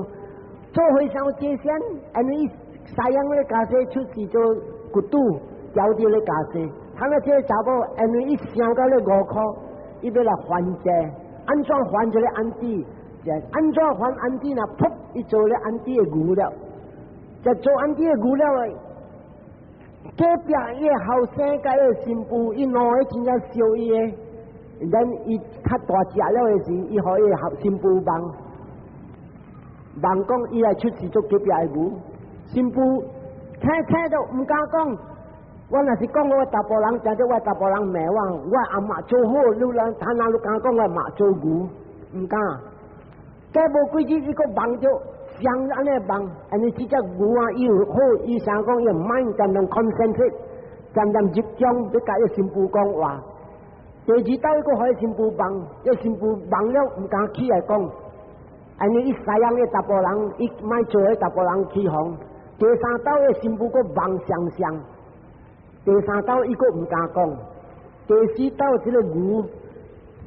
做和尚這先，按呢伊西洋咧家世出世做骨拄，調佇咧家世，他那這個查某，按呢伊想到咧5箍，伊欲來還債，按怎還這個 auntie？按怎還 auntie 呢？噗！伊做咧 auntie 的牛了，就做 auntie 的牛了。隔壁伊的後生佮伊的新婦，伊兩个真正相伊的。咱伊較大隻了的時，伊予伊的新婦夢，夢講伊來出世做隔壁的牛。新婦聽聽都毋敢講。我若是講我查埔人，聽著我查埔人罵我，我阿媽做好，你人他若你敢講我媽做牛，毋敢。過無幾日，伊閣夢著像按呢夢，按呢這隻牛啊，伊有好，伊想講伊 mind 漸漸 concentrate，漸漸集中，欲共伊新婦講話。第二道伊閣予伊新婦夢，伊新婦夢了毋敢起來講。按呢伊西洋的查埔人，伊莫做彼查埔人起哄。第三道伊新婦閣夢雙雙。第三道伊閣毋敢講。第四道這個牛，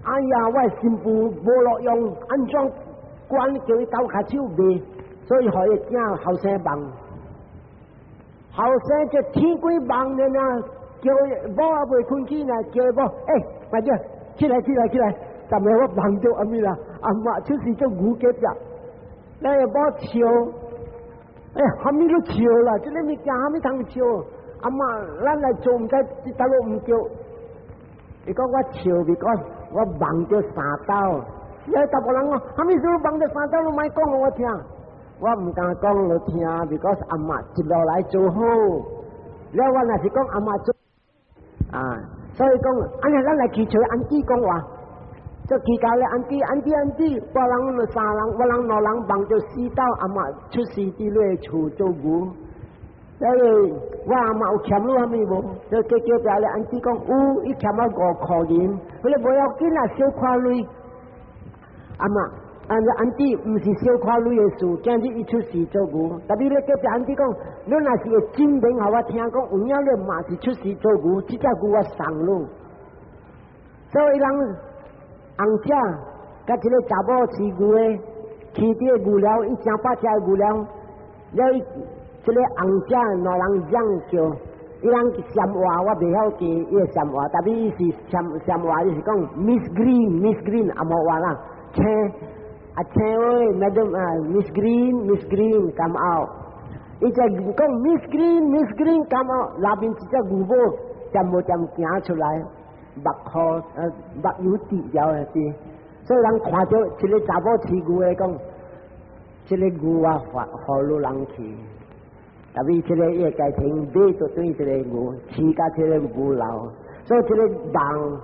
哎呀，我的新婦無路用，按怎管叫伊鬥跤手袂，所以予伊囝後生夢。後生就天鬼夢了呢，叫伊某猶未睏去呢，叫伊某，欸，快點起來起來起來，昨暝我夢著啥物啦？阿媽出世做牛隔壁，那个某笑，欸，啥物都笑啦，這个物件啥物通笑？阿媽，咱來做毋知，佗落毋對。伊講我笑，伊講我夢著三道。遐查埔人講，啥物事夢著三道，你莫講予我聽。我毋敢講予聽，because 阿媽一路來做好。了我若是講阿媽做，啊，所以講，按呢咱來去揣 auntie 講話，就去到咧 auntie auntie auntie，我人三人，我人兩人夢著四道，阿媽出世佇你厝做牛。所以我阿媽有欠你啥物無？就結果咧 auntie 講有，伊欠我5箍銀，彼个無要緊啦，小可鐳。阿媽，按 auntie 毋是小可鐳的事，今日伊出世做牛。特別咧隔壁 auntie 講，你若是會證明予我聽講，有影你嘛是出世做牛，這隻牛我送你。所以人紅姐佮這个查某飼牛的，飼佇个牛寮，伊成百隻牛寮，了伊這个紅姐兩人嚷叫，伊人暹話我袂曉記伊个暹話，特別伊是暹暹話，伊是講 Miss Green，Miss Green 紅毛話啦，請啊請喂，Madam 啊 Miss Green，Miss Green come out，伊就講 Miss Green，Miss Green come out，內面一隻牛母漸無漸行出來，目眶目油滴了的是，所以人看著一个查某飼牛的講，這个牛啊，發予你人去。特別這个伊个家庭買就對這个牛，飼甲這个牛老，所以這个夢，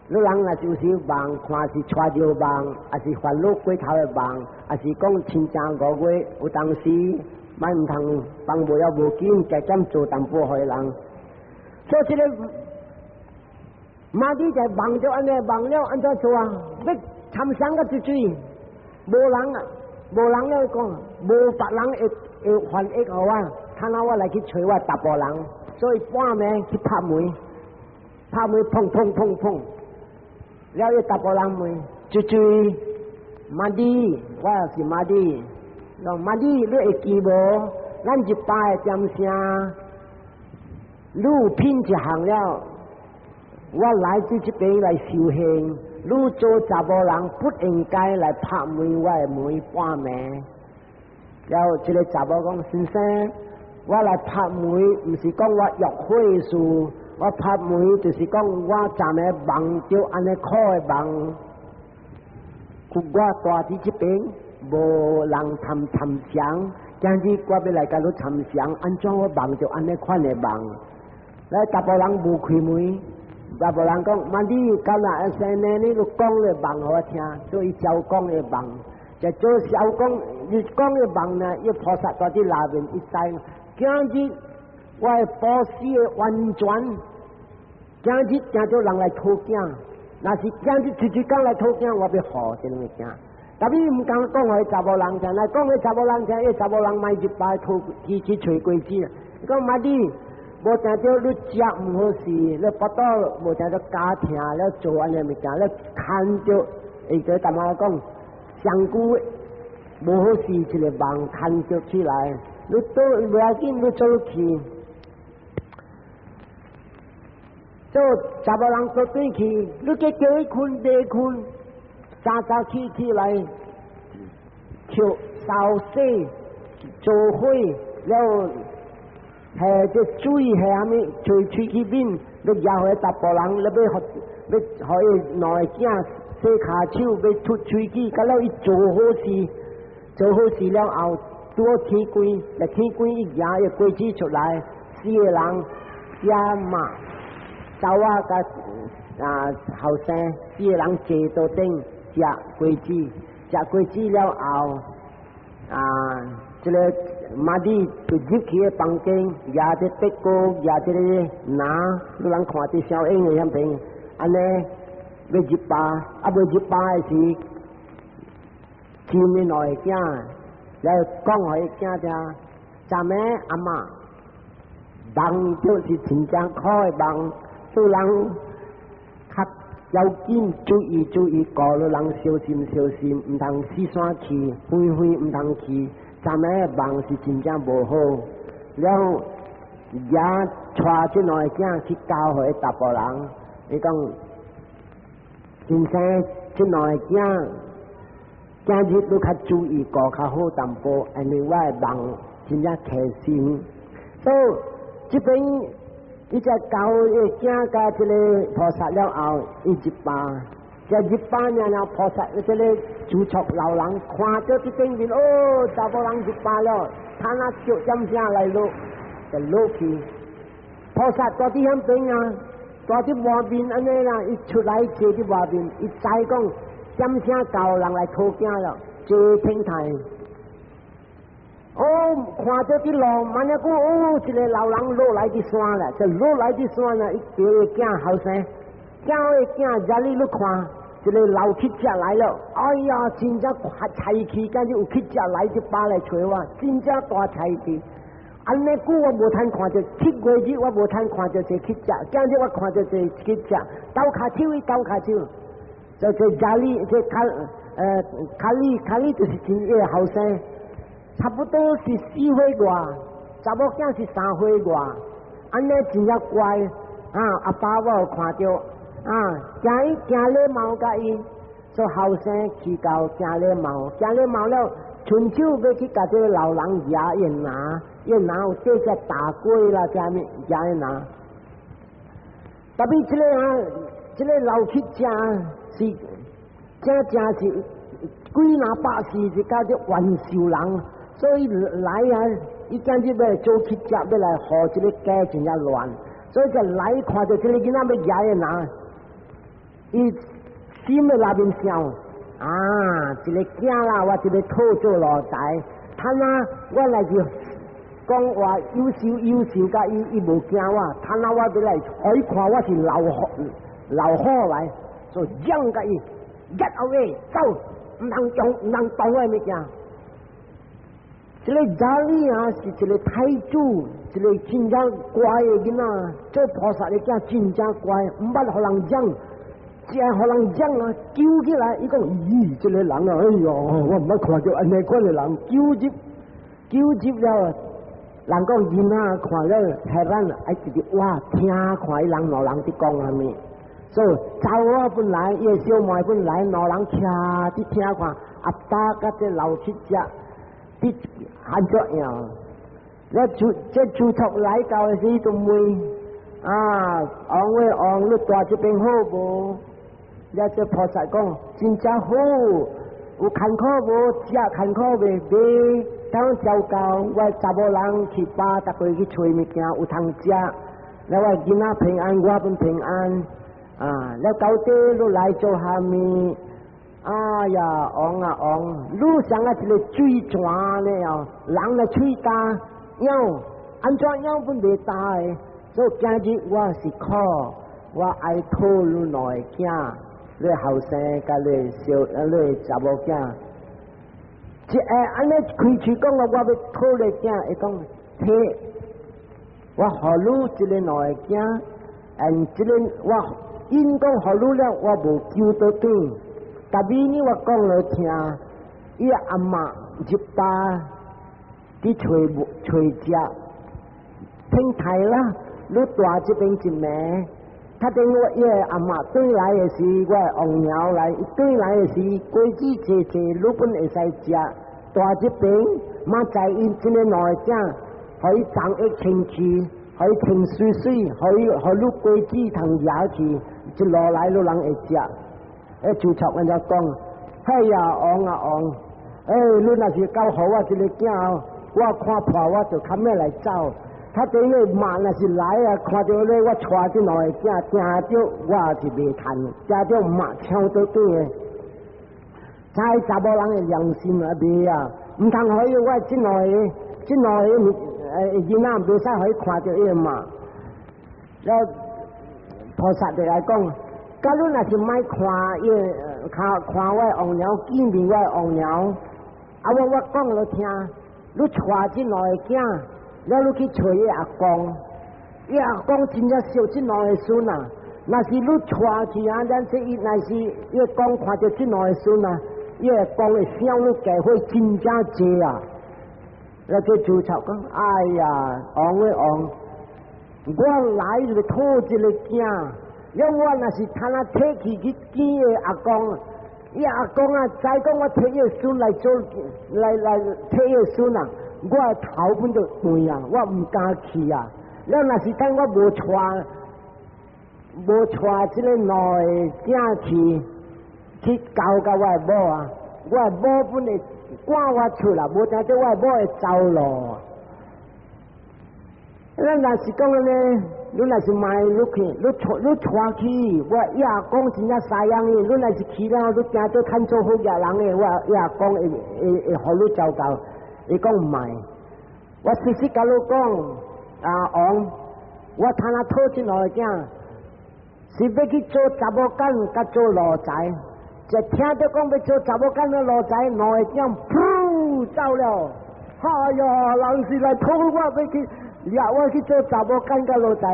你人若就是夢，看是揣著夢，抑是煩惱過頭的夢，抑是講親情五月，有當時莫毋通放無了無緊，加減做淡薄予人。所以這个媽咪就夢著按呢夢了按怎做啊？欲參詳個一水，無人啊，無人咧講，無別人會會翻譯予我。看到我來去揣我查埔人，所以半暝去拍門，拍門砰砰砰砰，了伊查埔人問：水水，媽咪，我也是媽咪，講媽咪，你會記無？咱一拜點聲，你有品一項了，我來這這邊來修行，你做查某人不應該來拍門我的門半暝。了這个查某講：先生，我來拍門，毋是講我約會事，我拍門就是講我昨暝夢著按呢苦的夢，我蹛佇這邊無人參參詳，今日我欲來共你參詳，按怎我夢著按呢款的夢？來查埔人無開門，查埔人講：媽你敢若會使呢？你就講个夢予我聽，所以照講的夢。就做小講，伊講的夢呢，伊菩薩蹛佇內面，伊知。今日我的布施的完全，今日聽著人來討囝，若是今日一一工來討囝，我欲予這兩个囝。但伊毋敢講予查某人聽，若講予查某人聽，彼查某人莫入巴討去去揣果子。伊講媽你無定著你食毋好勢，你腹肚無定著絞疼了做按呢物件，你牽著伊就淡薄講上久無好勢一個夢牽著起來，你倒袂要緊，你做去。做查某人倒轉去，你去叫伊睏，袂睏，早早起起來，抾燒洗做火了，下這水下啥物，吹喙齒面，欲攑予查埔人，你欲予欲予伊兩个囝洗跤手，欲吐喙齒，到了伊做好勢，做好勢了後，拄好天光，若天光伊舉伊果子出來，四個人食嘛。查某佮啊後生四個人坐桌頂食果子，食果子了後，啊，這个媽咪就入去个房間，舉這竹篙，舉這個籃，你人看佇小影的遐邊，按呢欲入巴，啊欲入巴的時，見伊兩個囝，來講予伊囝聽，昨暝阿嬤夢著是真正苦的夢。做人較要緊，注意注意，顧予人小心小心，毋通四山去，遠遠毋通去。昨暝的夢是真正無好，了也帶這兩个囝去交予查埔人。伊講，先生，這兩个囝今日你較注意顧較好淡薄，因為我的夢真正提醒。所以這邊。伊才交伊囝佮這個菩薩了後，伊入巴，這入巴爾爾菩薩，這个主卓老人看著佇頂面，哦，查埔人入巴了，他那叫點聲來落，就落去。菩薩蹛佇遐邊啊，蹛佇外面按呢啦，伊出來坐佇外面，伊知講點聲到人來討囝了，坐天台。哦，看著佇路，萬一講哦，一个老人落來佇山啦，就落來佇山啦，伊叫伊囝後生，叫伊囝遮裡你看，一个老乞食來了，哎呀，真正財氣，敢若有乞食來佇巴來揣我，真正大財氣。按呢久我無通看著，7月日我無通看著這乞食，今日我看著這乞食，鬥跤手伊鬥跤手，就這家裡這卡卡里卡里就是真個後生。差不多是4歲外，查某囝是3歲外，按呢真正乖啊！阿爸我有看著啊，行伊行禮貌佮伊，做後生去到行禮貌，行禮貌了，伸手欲去共這个老人舉伊籃，伊籃有帶隻大粿啦，啥物舉伊籃。Tapi 這个啊，這个老乞食是正正是幾若百世是叫做冤仇人。所以來啊，伊今日欲做乞食，欲來予這个家真正亂，所以就來看著這个囡仔欲舉伊籃，伊心的內面想啊，一个囝啦，我一个討做奴才，他若我來去講話優秀優秀，佮伊伊無驚我，他若我欲來予伊看我是老虎老虎來，所以嚷共伊，get away，走，毋通用，毋通動我的物件。這个查理啊，是一个太子，一个真正乖的囡仔，做菩薩的囝真正乖，毋捌予人講，只愛予人講啊，揪起來，伊講咦，這个人啊，哎喲，我毋捌看著按呢款的人，揪入揪入了，人講囡仔看了太咱愛直直哇聽看伊人兩人佇講啥物，所以查某本來伊的小妹本來兩人徛佇聽看，阿爸佮這老乞食。佇按怎樣？了主這主托來到的時就問啊，王喂王，你蹛這邊好無？了這菩薩講真正好，有艱苦無？食艱苦袂？袂，當糟糕，我查某人去巴，逐個去揣物件有通食。了我囡仔平安，我本平安。啊，了到底你來做蝦米？哎呀，王啊王，你像啊一个水泉咧哦，人的喙焦，枵，按怎枵本袂焦的？所以今日我是苦，我愛討你兩个囝，你後生佮你小，你查某囝。一下按呢開喙講我我欲討个囝，伊講提，我予你這个兩个囝，and 這个我𪜶講予你了，我無救倒轉。但是呢，我講來聽，伊阿嬤入巴佇揣揣食，天台啦，你蹛這邊一暝。較等我伊个阿嬤轉來的時，我的王娘來，伊轉來的時，果子濟濟，你本會使食。蹛這邊，明仔𪜶這个兩个囝，予伊長會清氣，予伊清水水，予伊予你果子通攑去，一路來你人會食。欸，朱卓按怎講，哎呀，王啊王，欸，你若是夠予我這个囝，我看破我就較免來走。較等你媽若是來啊，看著你我帶這兩个囝，驚著我是袂趁，驚著媽搶倒轉的。猜查某人的良心啊，袂啊，毋通予伊我這兩个，這兩个囡仔袂使予伊看著伊的媽。了菩薩就來講，假如若是莫看伊，看看我的王娘，見面我的王娘，啊我我講予聽，你帶這兩个囝。了你去揣伊阿公，伊阿公真正惜這兩个孫啊！若是你帶去啊，咱這伊若是伊公看著這兩个孫啊，伊阿公會想你機會真正濟啊！了這朱丑講，哎呀，王的王，我來就是討這个囝，了我若是通啊提去去見伊阿公，伊阿公啊，知講我提伊个孫來做，來來提伊个孫啊！我的頭本就斷啊，我毋敢去啊。了若是等我無帶，無帶這个兩个囝去，去交共我的某啊，我的某本會趕我出來，無聽著我的某會走咯。咱若是講按呢，你若是莫你去，你帶你帶去，我伊阿公真正sayang伊，你若是去了，你驚做趁做好額人的，我伊阿公會會會予你糟糕。伊講毋愛，我實實共你講，阿王，我通啊討這兩个囝，是欲去做查某囡佮做奴才，一聽著講欲做查某囡佮奴才，兩个囝噗走了。哎呀，人是來討我欲去，掠我去做查某囡佮奴才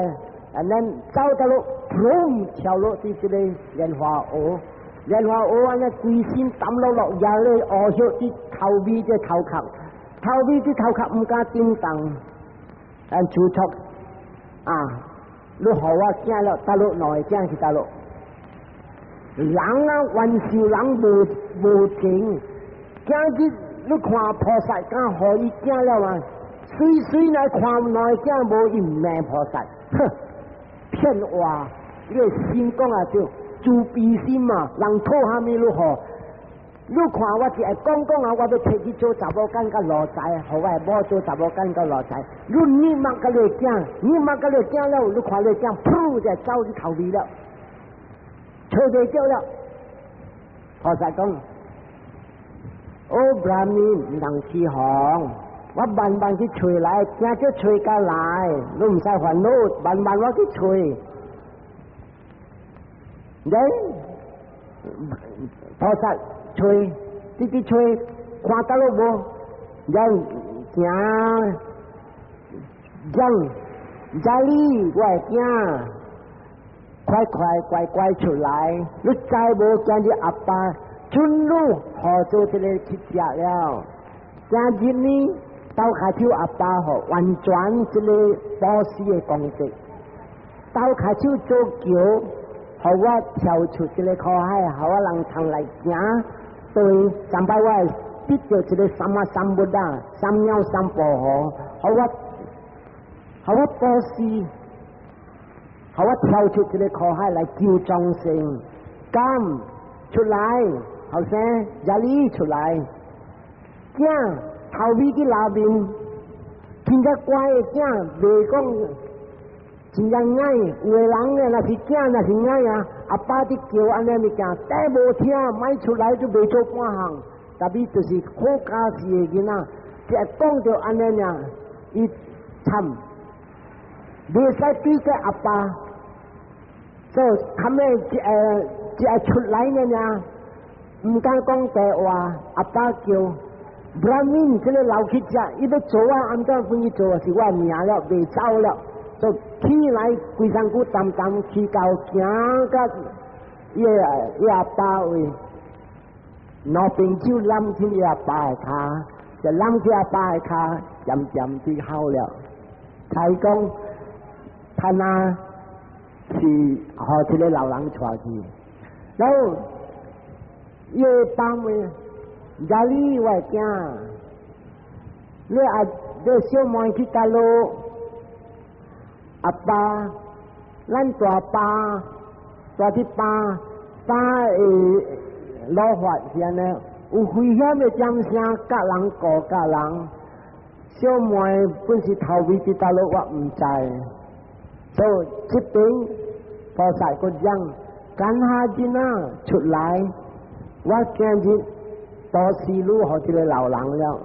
，and then 走到落，砰跳落佇這个蓮華湖，蓮華湖按呢規身澹落落，壓咧烏葉佇頭尾這頭殼。頭尾這頭殼毋敢叮當，按朱卓啊，你予我囝了，佗落兩个囝去佗落？人啊，原受人無無情，今日你看菩薩敢予伊囝了啊？隨隨來看兩个囝無伊毋罵菩薩，哼，騙話，你的心講啊對，慈悲心嘛，人討啥物你予。你看我一會講講啊，我欲提去做查某囡佮奴才，予我的某做查某囡佮奴才。你你莫佮你囝，你莫佮你囝了，你看你囝，噗就走去頭尾了，揣袂著了。菩薩講：哦，Brahmin 毋通起哄，我慢慢去揣來，驚叫揣甲來，你毋使煩惱，慢慢我去揣。Then 菩薩揣，直直揣，看到了無？人行，人這裡我的囝，快快乖乖出來，你知無？今日阿爸准你予做這个去食了，今日呢，鬥跤手阿爸予完全這个布施的功德，鬥跤手做橋，予我跳出這个苦海，予我人通來行。對，上擺我會得著這个三摩三佛啊，三藐三菩提，予我，予我布施，予我跳出這个苦海來救眾生。敢出來，後生，這裡出來，囝頭尾去拉面，真正乖的囝，袂講真正𠢕，有的人呢，若是囝，若是𠢕啊，阿爸佇叫按呢物件，綴無聽，莫出來就袂做半項。特別就是好教示的囡仔，一講著按呢爾，伊慘，袂使對個阿爸，所以較尾一一下出來呢爾，毋敢講大話，阿爸叫， Brahmin 這個老乞食，伊欲做啊，按怎分去做啊？是我命了，袂走了，就起來規身軀澹澹起到行到伊阿爸位，兩邊手攬起伊阿爸的跤，就攬起阿爸的跤，漸漸就好了。才講，他那是予這个老人帶去，然後伊爸問：家裡我囝，你阿你小妹去佗落？阿爸，咱大爸大佇爸爸的老法是按呢，有危險的點聲，教人顧教人。小妹本是頭尾佇佗落，我毋知。所以這邊菩薩閣講，趕下囡仔出來，我今日布施你予這个老人了，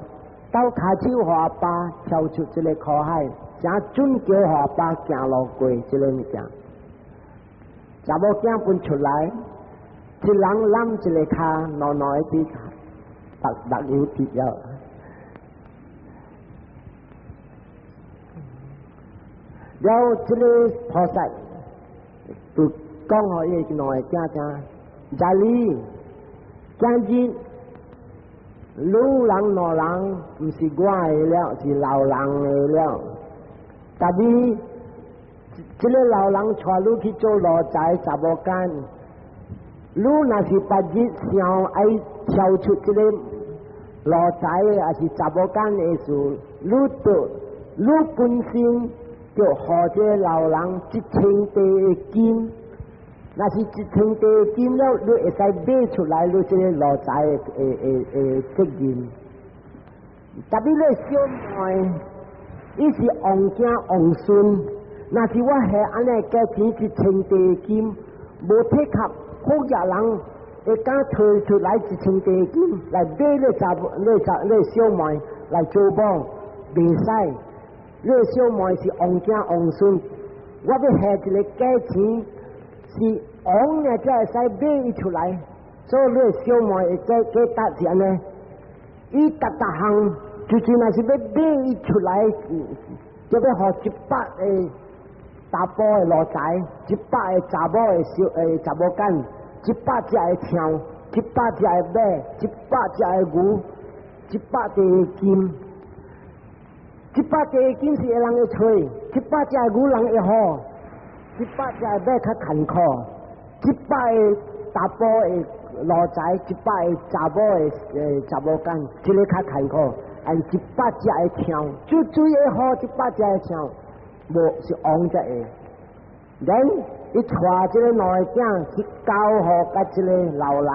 鬥跤手予阿爸跳出這个苦海，誠準橋予阿爸行路過這个物件。查某囝分出來，一人攬一个跤，兩兩个佇目目油滴了。了，這个菩薩就講予伊兩个囝聽，家裡今日女人兩人毋是我的了，是老人的了。但是這个老人帶你去做奴才查某囝，你若是別日想愛跳出這个奴才抑是查某囝的事，你就你本身就予這个老人一千塊的金，若是一千塊的金了，你會使買出來你這个奴才的責任。特別你小妹，伊是王囝王孫，若是我下按呢價錢一千塊金，無適合好額人會敢提出來一千塊金來買你查你查你小妹來做某，袂使。你小妹是王囝王孫，我欲下一个價錢是王呢才會使買伊出來，所以你小妹會價值是按呢，伊逐逐項就是若是欲買伊出來，就欲予100個查埔的奴才，100個查某的小查某囝，100隻的象，100隻的馬，100隻的牛，100塊金。100塊金是會人會揣，100隻牛人會好，100隻馬較艱苦，100個查埔的奴才，100個查某的查某囝，這个較艱苦。按100隻的象，水水會好，100隻的象，無是王才會。Then 伊帶這个兩个囝去交予佮這个老人，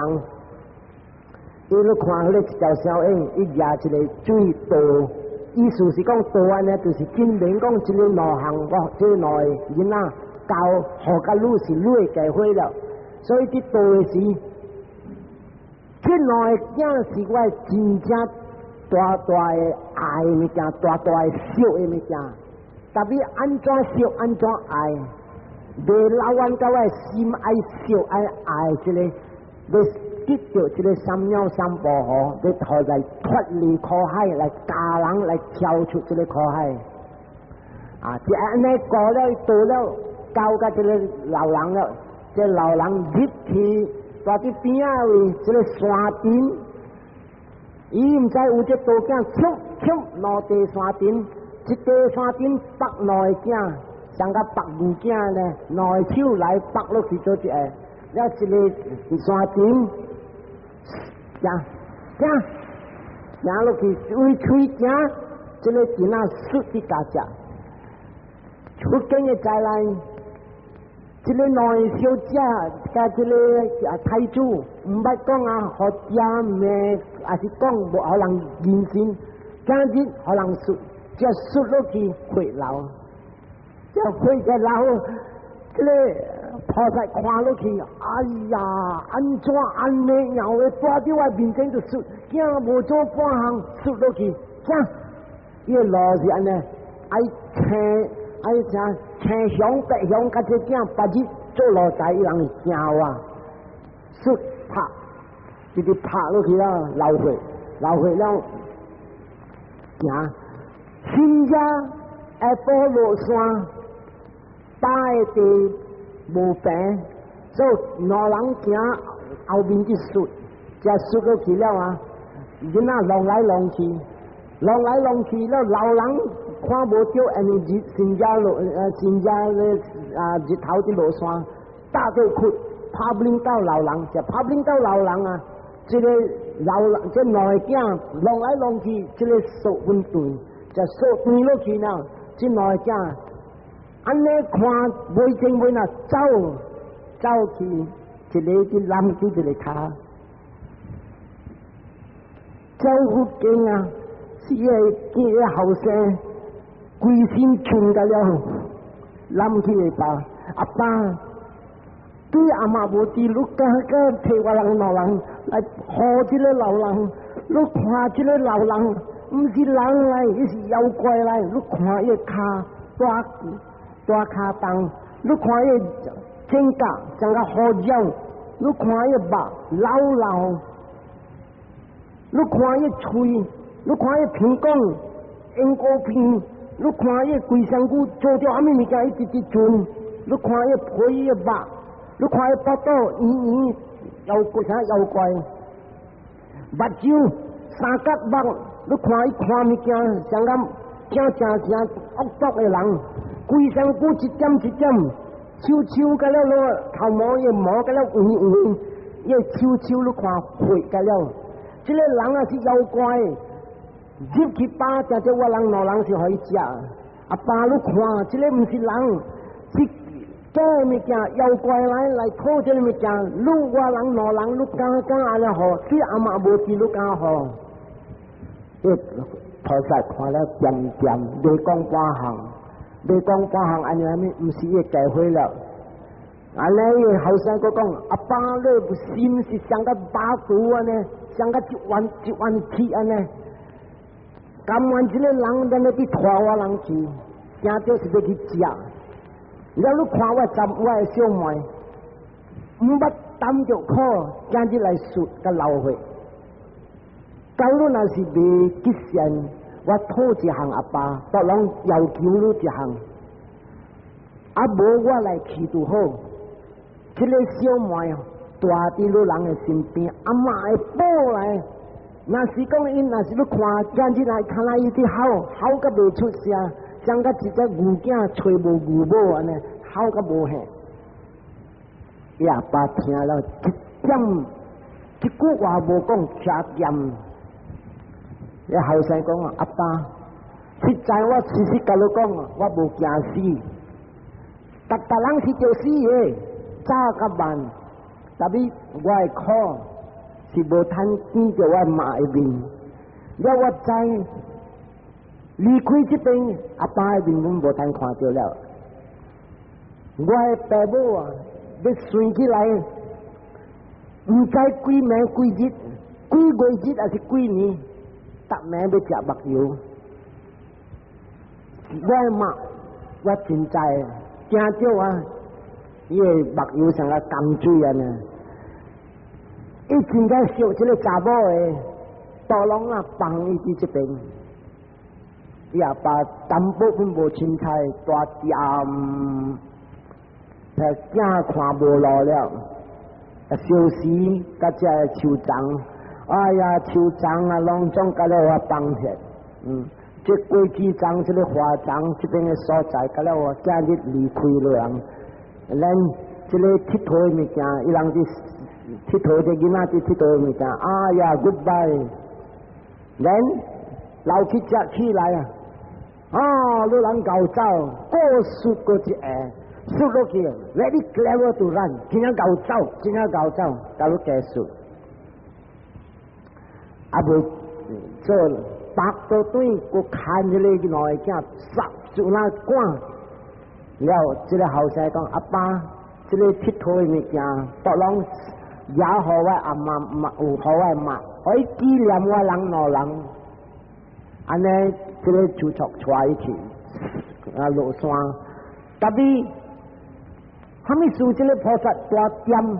伊咧看彼个一條小影，伊舉一个水道。意思是講道按呢，就是證明講這个兩項，我這个兩个囡仔交予佮你是你的機會了。所以佇道的時，這兩个囝是我真正大大的愛的物件，大大的惜的物件。特別按怎惜按怎愛，袂老彎到我的心愛惜愛愛這个，欲得著這个三藐三菩提，欲予來脫離苦海，來教人來跳出這个苦海。啊，就按呢過了到了，交佮這个老人了，這老人入去，蹛佇邊仔位這个山頂，伊毋知有這刀囝，衝衝兩塊山頂，一塊山頂縛兩个囝，像佮縛牛囝呢，兩个手來縛落去做一個，了一个山頂。行行行落去，為喙行，這个囡仔摔佇家食。出經的災難，這个兩个小姐佮這个啊太子，毋捌講啊，予食罵，抑是講無予人認真，今日予人摔，才摔落去血流，這血一流，這个菩薩看落去，哎呀，按怎按呢樣會蹛佇我面前就摔，囝無做半項摔落去，啥？伊的路是按呢，愛請愛啥？青熊白熊，佮這囝別日做奴才，伊人會驚我，摔拍，直直拍落去了，流血，流血了，行，新遮下晡落山，搭的地無平，所以兩人行後面去摔，這摔落去了啊！囡仔浪來浪去，浪來浪去了，老人看無著，因為日新遮落新遮咧啊日頭佇落山，大到哭，拍不恁到老人，就拍不恁到老人啊！這個老人這兩個囝浪來浪去，這個索分斷，就索斷落去了。這兩個囝按呢看袂正袂啊，走走去，一個佇攬住一個跤。走佛經啊，是個見個後生，規身穿甲了，攬起個爸，阿爸。對阿媽無佇，你敢敢提我人老人來護這個老人？你看這個老人，毋是人來，伊是妖怪來。你看伊跤大大跤重，你看伊肩胛像個胡椒，你看伊目老老，你看伊喙，你看伊鼻孔煙菇鼻，你看伊規身軀做著啥物物件，伊直直轉，你看伊皮伊肉。你看伊腹肚圓圓，妖怪啥妖怪，目睭三角目，你看伊看物件，像咁正正正惡毒的人，規身軀一點一點，手手甲了囉，頭毛伊毛甲了圓圓，伊手手你看血甲了，這個人啊是妖怪，入去飽，定著我人兩人是予伊食。阿爸你看，這個毋是人，是假物件，妖怪來來討這個物件，你我人兩人，你敢敢按呢予？對阿媽無佇，你敢予？這菩薩看了恬恬，袂講半項，袂講半項，按呢啥物？毋是伊解會了。按呢伊後生閣講，阿爸你心是像個巴肚按呢，像個一彎一彎鐵按呢。甘願這個人在那去拖我人去，驚就是欲去食。了你看我十我的小妹，毋捌擔著苦，今日來輸佮流血。假如若是袂吉善，我討一項阿爸，別人要求你一項，啊無我來去就好。這個小妹蹛佇你人的身邊，阿媽會抱來。若是講𪜶，若是你看，今日來看來伊佇吼，吼甲袂出聲，像甲一隻牛囝揣無牛母按呢，吼甲無形。伊阿爸聽了一點一句話無講，徛掂。伊後生講啊，阿爸，實在我事實共你講，我無驚死。逐逐人是著死的，早較慢，但是我的苦是無通見著我媽的面。了我知離開這邊，阿爸的面阮無通看著了。我的爸母啊，欲算起來，毋知幾暝幾日、幾月日，還是幾年，逐暝欲食目油。我的媽，我真知，驚著啊！伊的目油像個甘水按呢。伊真正惜這個查某的，都攏啊放伊佇這邊。伊阿爸淡薄分無凊彩，大掂，囝看無路了，相思佮這個樹叢，哎呀樹叢啊，攏總共了我放下，這果子叢，這個花叢，這邊的所在，共了我今日離開了人，咱這個𨑨迌的物件，伊人佇𨑨迌這囡仔佇𨑨迌的物件，哎呀，goodbye，咱老去食起來啊，啊，你人𠢕走，閣輸閣一下，輸落去，very clever to run，真正𠢕走，真正𠢕走，共你加輸，啊無做。腹肚短，閣牽這個兩个囝，殺就那趕了。這個後生講：阿爸，這個𨑨迌的物件，都攏也予我阿媽媽，有予我媽，可以紀念我人兩人。按呢，這個就帶帶伊去啊落山。特別，啥物事？這個菩薩大掂。